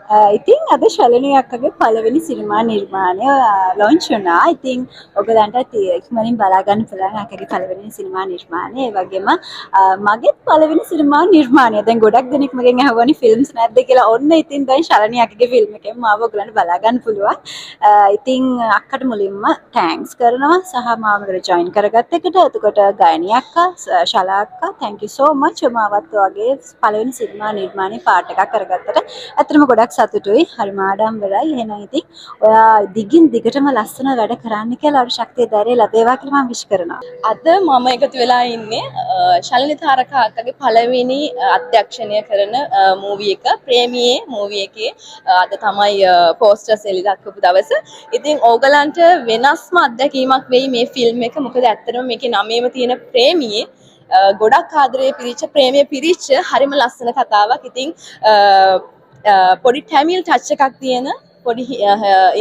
ඉතින් අද ශලනි අක්කගේ පළවෙනි සිනමා නිර්මාණය ලොන්ච් වුණා. ඉතින් ඔයගලන්ටත් ඉක්මනින් බලා ගන්න පුළුවන් අක්කගේ පළවෙනි සිනමා නිර්මාණය. ඒ වගේම මගේත් පළවෙනි සිනමා නිර්මාණය. දැන් ගොඩක් දෙනෙක් මගෙන් අහුවනේ ෆිල්ම්ස් නැද්ද කියලා. ඔන්න ඉතින් දැන් ශලනි අක්කගේ ෆිල්ම් එකෙන් මාව ඔයගලන්ට බලා ගන්න පුළුවන්. ඉතින් අක්කට මුලින්ම thanks කරනවා සහ මාව මේකට ජොයින් කරගත්ත එකට. එතකොට ගයනි අක්කා, ශලා අක්කා, thank you so much මාවත් ඔයාගේ පළවෙනි සිනමා නිර්මාණයේ පාර්ට් එකක් කරගත්තට. ඇත්තටම ගොඩක් සතුටුයි. හරිම ආඩම්බරයි. එහෙනම් ඉතින් ඔයා දිගින් දිගටම ලස්සන වැඩ කරන්න කියලා ඔයාට ශක්තිය ධෛර්යය ලැබේවා කියලා මම විශ් කරනවා. අද මම එකතු වෙලා ඉන්නේ ශලිනි තාරකා අක්කගේ පළවෙනි අධ්‍යක්ෂණය කරන මූවි එක, ප්‍රේමියේ මූවි එකේ අද තමයි පෝස්ටර්ස් එලි දක්වපු දවස. ඉතින් ඕගලන්ට වෙනස්ම අත්දැකීමක් වෙයි මේ ෆිල්ම් එක. මොකද ඇත්තටම මේකේ නමේම තියෙන ප්‍රේමියේ ගොඩක් ආදරේ පිරිච්ච, ප්‍රේමය පිරිච්ච හරිම ලස්සන කතාවක්. ඉතින් පොඩි ටැමිල් ටච් එකක් තියෙන, පොඩි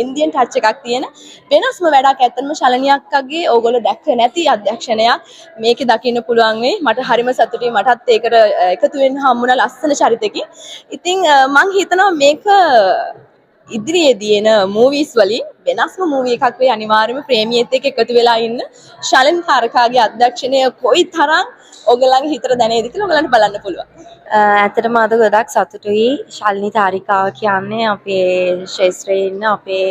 ඉන්දියන් ටච් එකක් තියෙන වෙනස්ම වැඩක්. ඇත්තටම ශලනි අක්කගේ ඕගොල්ලෝ දැක්ක නැති අධ්‍යක්ෂණයක් මේකේ දකින්න පුළුවන් වෙයි. මට හරිම සතුටුයි, මටත් ඒකට එකතු වෙන්න හම්බුණා ලස්සන චරිතකින්. ඉතින් මං හිතනවා මේක ඉදිරියේදී එන මූවීස් වලින් වෙනස්ම මූවී එකක් වෙයි අනිවාර්යයෙන්ම. ප්‍රේමියෙත් එක්ක එකතු වෙලා ඉන්න ශලින් තාරකාගේ අධ්‍යක්ෂණය කොයි තරම් ඔයගොල්ලන්ගේ හිතට දැනේද කියලා ඔයගොල්ලන්ට බලන්න පුළුවන්. ඇත්තටම අද ගොඩක් සතුටුයි. ශාලිනී තාරිකාව කියන්නේ අපේ ක්ෂේත්‍රයේ ඉන්න අපේ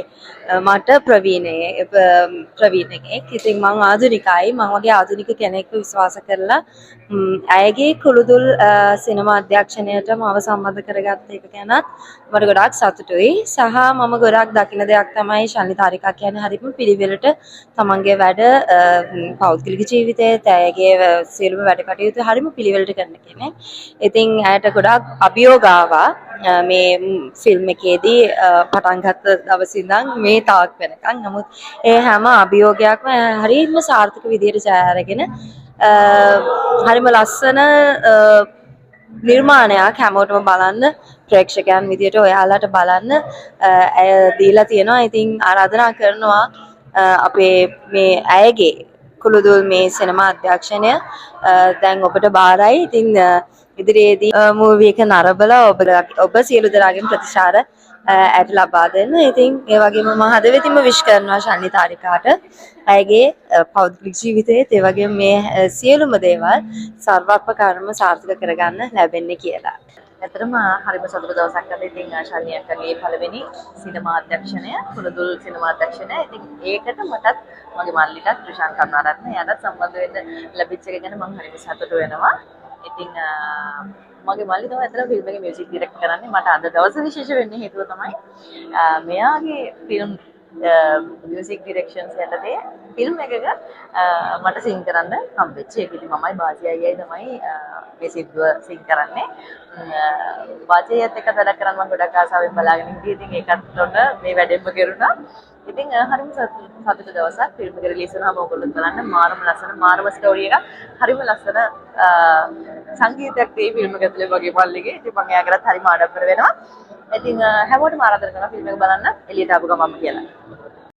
මට ප්‍රවීණයෙක්. ඉතින් මං ආධුනිකයි. මං වගේ ආධුනික කෙනෙක්ව විශ්වාස කරලා ඇයගේ කුළුදුල් සිනමා අධ්‍යක්ෂණයට මාව සම්බන්ධ කරගත්ත එක ගැනත් මට ගොඩාක් සතුටුයි. සහ මම ගොඩාක් දකින දෙයක් තමයි ශාලිනී තාරිකා කියන්නේ හරිම පිළිවෙලට තමන්ගේ වැඩ පෞද්ගලික ජීවිතයේත් ඇයගේ සියලුම වැඩ කටයුතු හරිම පිළිවෙලට කරන කෙනෙක්. ඉතින් ඇයට ගොඩාක් අභියෝග ආවා මේ ෆිල්ම් එකේදී පටන් ගත්ත දවසේ ඉඳන් මේ තාක් වෙනකන්. නමුත් ඒ හැම අභියෝගයක්ම හරිම සාර්ථක විදියට ජය අරගෙන හරිම ලස්සන නිර්මාණයක් හැමෝටම බලන්න, ප්‍රේක්ෂකයන් විදියට ඔයාලට බලන්න ඇය දීලා තියෙනවා. ඉතින් ආරාධනා කරනවා අපේ මේ ඇයගේ කුළුදුල් මේ සිනමා අධ්‍යක්ෂණය දැන් ඔබට බාරයි. ඉතින් ඉදිරියේදී මූවි එක නරඹලා ඔබ ඔබ සියලු දෙනාගේම ප්‍රතිචාර ඇයට ලබා දෙන්න. ඉතින් ඒ වගේම මම හදවතින්ම විශ් කරනවා ශාලිනී තාරිකාට ඇයගේ පෞද්ගලික ජීවිතයේත් ඒ වගේම මේ සියලුම දේවල් සර්වප්‍රකාරම සාර්ථක කරගන්න ලැබෙන්නේ කියලා. ඇත්තටම හරිම සතුටු දවසක් අද. ඉතින් ශාලිනී අක්කගේ පළවෙනි සිනමා අධ්‍යක්ෂණය, කුළුදුල් සිනමා අධ්‍යක්ෂණය. ඉතින් ඒකට මටත් මගේ මල්ලිටත් ක්‍රිෂාන් කරුණාරත්න එයාටත් සම්බන්ධ වෙන්න ලැබිච්ච එක ගැන මම හරිම සතුටු වෙනවා. ඉතින් මගේ මල්ලි තමයි ඇත්තටම ෆිල්ම් එකේ මියුසික් ඩිරෙක්ට් කරන්නේ. මට අද දවස විශේෂ වෙන්න හේතුව තමයි මෙයාගේ ෆිල්ම් මියුසික් ඩිරෙක්ෂන්ස් යටතේ ෆිල්ම් එකක මට සිං කරන්න හම්බෙච්ච එක. ඉතින් මමයි බාසි අයියයි තමයි මේ සින්දුව සිං කරන්නේ. බාසි අයියත් එක්ක වැඩ කරන්න මම ගොඩක් ආසාවෙන් බලාගෙන හිටියේ. ඉතින් ඒකත් ඔන්න මේ වැඩෙන්ම කෙරුණා. ඉතින් හරිම සතුටු දවසක්. ෆිල්ම් එක රිලීස් වුණාම ඔයගොල්ලොත් බලන්න, මාරම ලස්සන, මාරම ස්ටෝරි එකක්. හරිම ලස්සන සංගීතයක් තියෙයි ෆිල්ම් එක ඇතුලේ වගේ මල්ලිගේ. ඉතින් මම එයාකටත් හරිම ආඩම්බර වෙනවා. ඉතින් හැමෝටම ආරාධනා කරනවා ෆිල්ම් එක බලන්න එළියට ආපු ගමන්ම කියලා.